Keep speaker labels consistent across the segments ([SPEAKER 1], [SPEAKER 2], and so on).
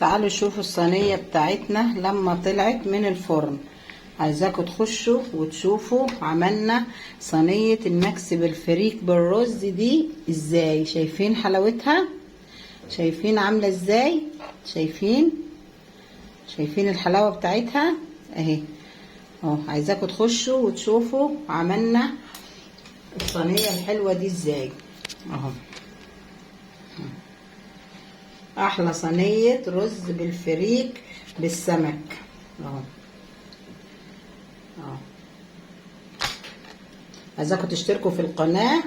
[SPEAKER 1] تعالوا شوفوا الصينية بتاعتنا لما طلعت من الفرن. عايزاكم تخشوا وتشوفوا عملنا صينية الماكس بالفريك بالرز دي ازاي. شايفين حلاوتها؟ شايفين عاملة ازاي؟ شايفين الحلاوة بتاعتها اهي اهو. عايزاكم تخشوا وتشوفوا عملنا الصينية الحلوة دي ازاي اهو. احلى صينية رز بالفريك بالسمك اهو اهو. عايزاكم تشتركوا في القناة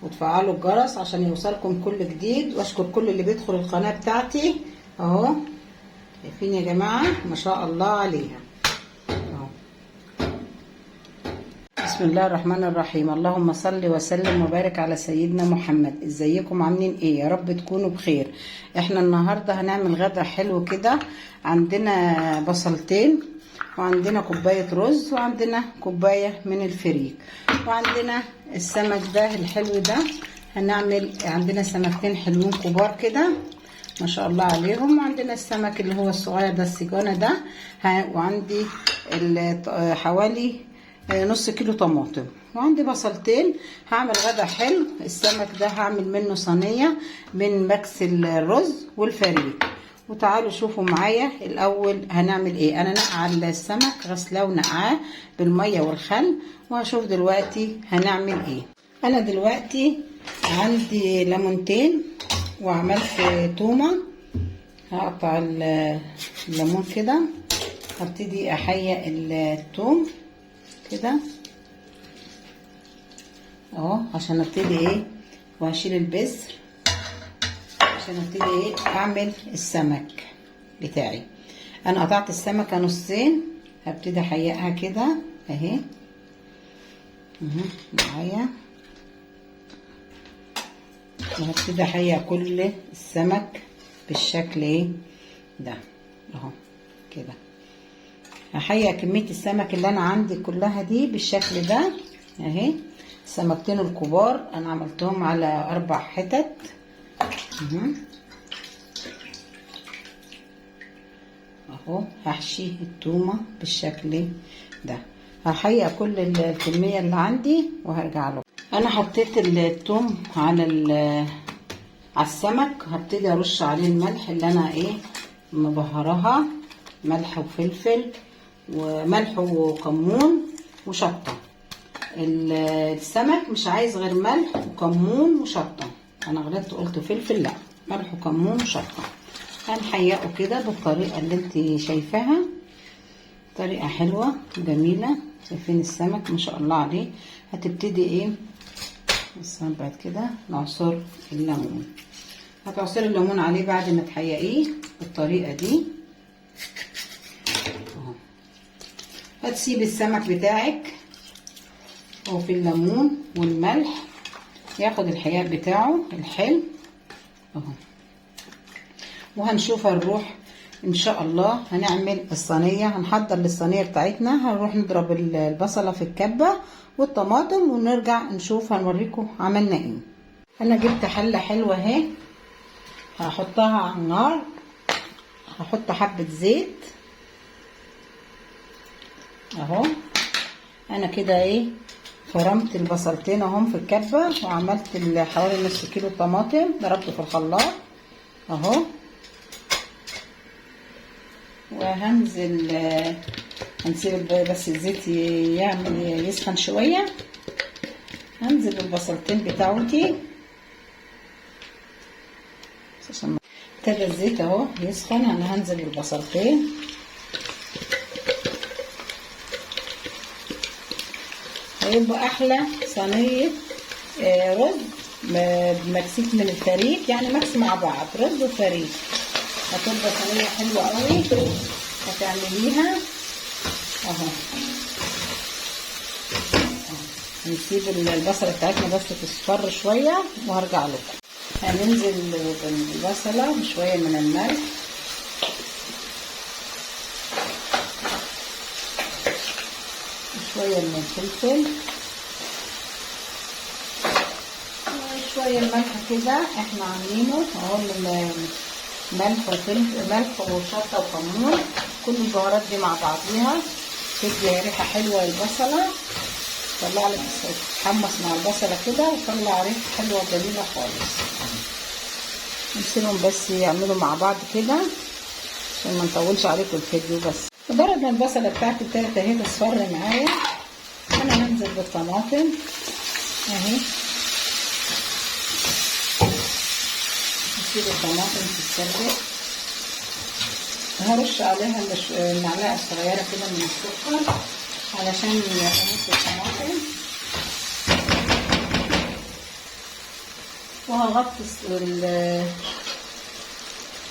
[SPEAKER 1] وتفعلوا الجرس عشان يوصلكم كل جديد، واشكر كل اللي بيدخل القناة بتاعتي اهو. شايفين يا جماعة ما شاء الله عليها اهو. بسم الله الرحمن الرحيم. اللهم صل وسلم وبارك على سيدنا محمد. ازيكم عاملين ايه؟ يا رب تكونوا بخير. احنا النهارده هنعمل غدا حلو كده. عندنا بصلتين، وعندنا كوباية رز، وعندنا كوباية من الفريك، وعندنا السمك ده الحلو ده. هنعمل عندنا سمكتين حلوين كبار كده ما شاء الله عليهم، وعندنا السمك اللي هو الصغير ده السجانه ده، وعندي حوالي نص كيلو طماطم، وعندي بصلتين. هعمل غدا حلو. السمك ده هعمل منه صينية من مكس الرز والفريك. وتعالوا شوفوا معايا الاول هنعمل ايه. انا نقع السمك، غسلاه ونقعاه بالمية والخل، وهشوف دلوقتي هنعمل ايه. انا دلوقتي عندي ليمونتين وعملت تومة. هقطع الليمون كده، هبتدي احيق التوم كده اهو عشان ابتدي ايه، وهشيل البذر عشان ابتدي ايه اعمل السمك بتاعي. انا قطعت السمكة نصين، هبتدي احيقها كده اهي معايا، وهبتدي احيق كل السمك بالشكل ايه ده اهو كده. هحيق كمية السمك اللي انا عندي كلها دي بالشكل ده اهي. السمكتين الكبار انا عملتهم على 4 حتت اهو. هحشي التومة بالشكل ده. هحيق كل الكمية اللي عندي وهرجع له. انا حطيت التوم على السمك. هبتدي ارش عليه الملح اللي انا ايه مبهرها، ملح وفلفل وملح وكمون وشطة. السمك مش عايز غير ملح وكمون وشطة. انا غلطت قلت فلفل، لا، ملح وكمون وشطة. هنحيقه كده بالطريقة اللي انت شايفاها، طريقة حلوة جميلة. شايفين السمك ما شاء الله عليه. هتبتدي ايه بس بعد كده نعصر الليمون. هتعصري الليمون عليه بعد ما تحيقيه بالطريقة دي اهو. هتسيبي السمك بتاعك وفي الليمون والملح ياخد الحياء بتاعه الحلو اهو. وهنشوف هنروح ان شاء الله هنعمل الصينية. هنحضر للصينيه بتاعتنا. هنروح نضرب البصله في الكبه والطماطم ونرجع نشوف هنوريكم عملنا ايه. انا جبت حله حلوة اهي، هحطها على النار. هحط حبه زيت اهو. انا كده ايه فرمت البصلتين اهم في الكبه، وعملت حوالي نص كيلو طماطم ضربته في الخلاط اهو. وهنزل هنسيب بس الزيت يعمل يسخن شوية. هنزل بالبصلتين بتاعتي عشان ابتدى الزيت اهو يسخن. انا هنزل بالبصلتين. هيبقى احلى صينية رز بمكسيك من الفريك، يعني مكس مع بعض رز وفريك. هتبقى صينية حلوة قوي هتعمليها اهو. هنسيب البصله بتاعتنا بس تصفر شوية وهرجع لكم. هننزل بالبصله بشوية من الملح، شوية من الفلفل، شوية الملح كده احنا عاملينه اهو. ملح وفلفل، ملح وشطه وكمون، كل البهارات دي مع بعضيها تدي ريحه حلوة للبصله. طلع لك تحمص مع البصله كده وطلع ريحه حلوة جميلة خالص. نسيبهم بس يعملوا مع بعض كده عشان ما نطولش عليكم الفيديو. بس مجرد ما البصله بتاعتي ابتدت اهي تصفر معايا، انا هنزل بالطماطم اهي. نسيب الطماطم تتسبك. هرش عليها المعلقة الصغيرة كده من السكر علشان يقمص الطماطم،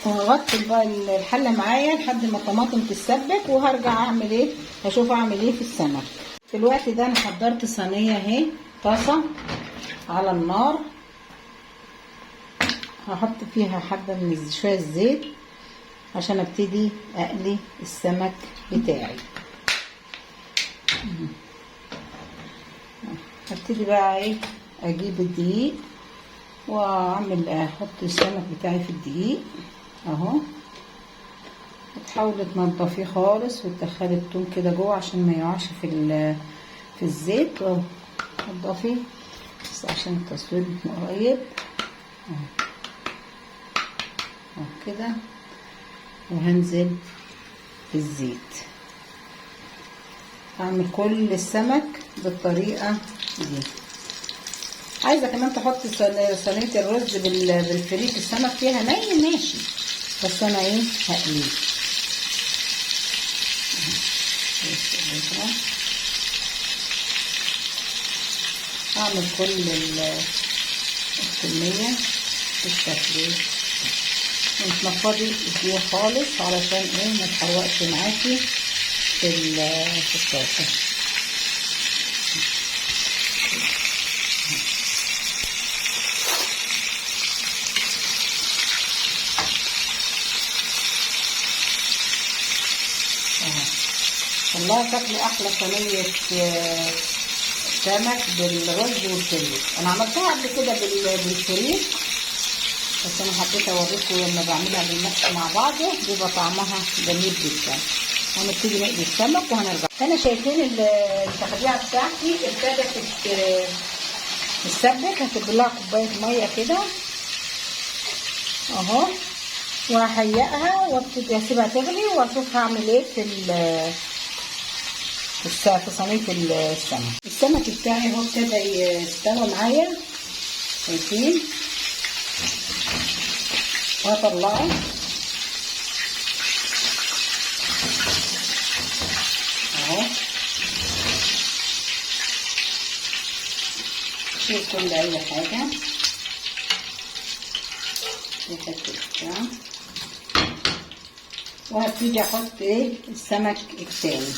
[SPEAKER 1] وهغطي الحلة معايا لحد ما الطماطم تتسبك. وهرجع اعمل ايه، هشوف اعمل ايه في السمك. في الوقت ده انا حضرت صينية اهي، طاسه على النار، هحط فيها حبه من شوية زيت عشان ابتدي اقلي السمك بتاعي. هبتدي بقى ايه، اجيب الدقيق واعمل احط السمك بتاعي في الدقيق اهو. وتحاولي تنضفيه خالص وتدخلي التوم كده جوه عشان ما يقعش في الزيت. نضفيه بس عشان التصوير قريب اهو كده. وهنزل في الزيت، هعمل كل السمك بالطريقة دي. عايزه كمان تحطي صينية الرز بالفريك السمك فيها ني، ماشي، بس انا ايه هقليه. هعمل كل الكمية بالشكل. وتنفضي الدقيق خالص علشان ايه ما تحرقش معاكي في الطاسه. والله شكله احلى صينية سمك بالرز والفريك. انا عملتها قبل كده بالفريك، بس انا حبيت اوريكم لما بعملها بالمحشي مع بعضه بيبقى طعمها جميل جدا. هنبتدي نقلي السمك وهنرجع. هنا شايفين التخديعه بتاعتي ابتدت تتسبك. هسيب لها كوباية مية كده اهو، وههيئها وابتدي اسيبها تغلي واشوف هعمل ايه في صينية السمك. السمك بتاعي اهو ابتدى يستوى معايا، شايفين؟ وهطلعه اهو. شيل كل اي حاجة في حتة بتاع، وهبتدي احط ايه السمك التاني.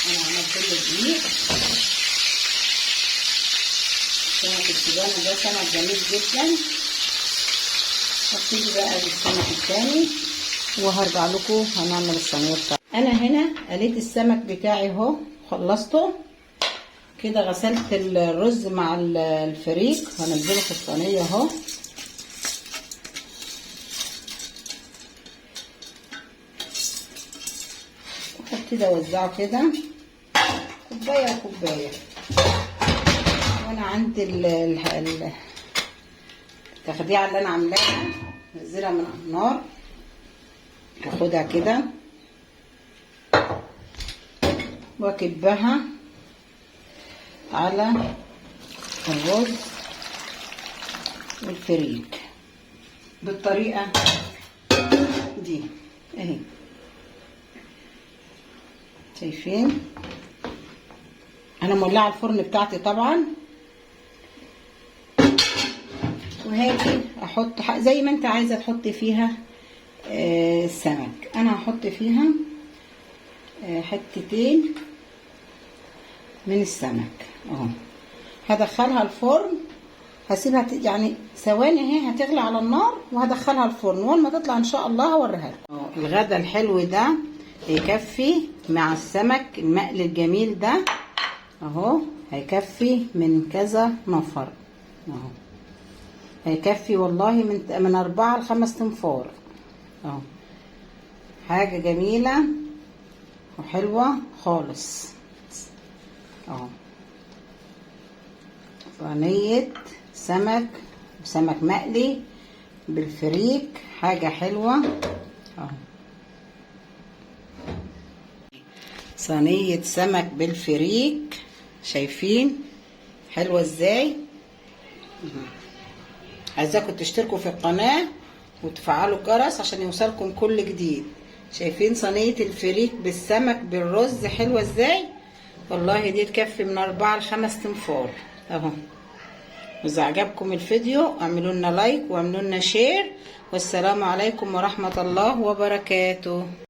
[SPEAKER 1] انا عملت له دقيق. سمك السوداني ده سمك جميل جدا. هبتدي بقى بالسمك التاني وهرجع لكم هنعمل الصينية بتاعتي. انا هنا قليت السمك بتاعي اهو، خلصته كده. غسلت الرز مع الفريك وهنزله في الصينية اهو. وهبتدي اوزعه كده كوباية وكوبايه. وانا عندي التخديعه اللي انا عاملاها نزلها من على النار، واخدها كده واكبها على الرز والفريك بالطريقة دي اهي. شايفين؟ انا مولعه الفرن بتاعتي طبعا. وهاجي احط زي ما انت عايزه تحطي فيها السمك. انا هحط فيها حتتين من السمك اهو. هدخلها الفرن، هسيبها يعني ثواني اهي هتغلي على النار وهدخلها الفرن، واول ما تطلع ان شاء الله هوريها لكم. الغدا الحلو ده هيكفي مع السمك المقلي الجميل ده اهو، هيكفي من كذا نفر اهو. هيكفي والله من 4 ل5 تنفار اهو. حاجة جميلة وحلوة خالص اهو. صينية سمك وسمك مقلي بالفريك، حاجة حلوة اهو. صينية سمك بالفريك، شايفين حلوة ازاي؟ عايزاكم تشتركوا في القناة وتفعلوا الجرس عشان يوصلكم كل جديد. شايفين صينية الفريك بالسمك بالرز حلوة ازاي؟ والله دي تكفي من 4 ل5 تنفار اهو. واذا عجبكم الفيديو اعملوا لنا like واعملوا لنا share، والسلام عليكم ورحمة الله وبركاته.